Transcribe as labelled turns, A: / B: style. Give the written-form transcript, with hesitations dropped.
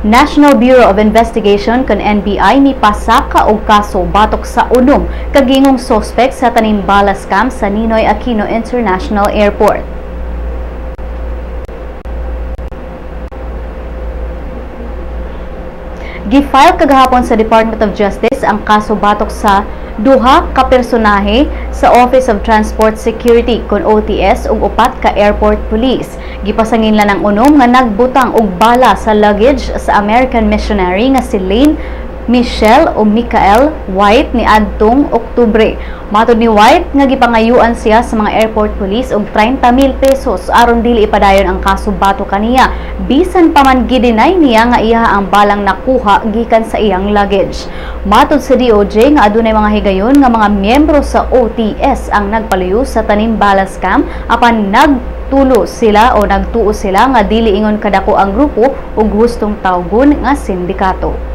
A: National Bureau of Investigation kon NBI mipasaka og kaso batok sa unom ka gingong suspect sa tanimbala scam sa Ninoy Aquino International Airport. Gi-file kagahapon sa Department of Justice ang kaso batok sa duha ka personahe sa Office of Transport Security kon OTS ug upat ka airport police. Gipasanginlan ang unom nga nagbutang og bala sa luggage sa American missionary nga si Lane Michelle o Michael White niadtong Oktubre. Matod ni White nga gipangayuan siya sa mga airport police og 30,000 pesos aron dili ipadayon ang kaso batok kaniya. Bisan pa man gideny niya nga iya ang balang nakuha gikan sa iyang luggage. Matod sa DOJ nga adunay mga higayon nga mga miyembro sa OTS ang nagpaluyo sa tanimbala scam apan nagtulo sila o nagtuo sila nga dili ingon kadako ang grupo ug hustong tawgon nga sindikato.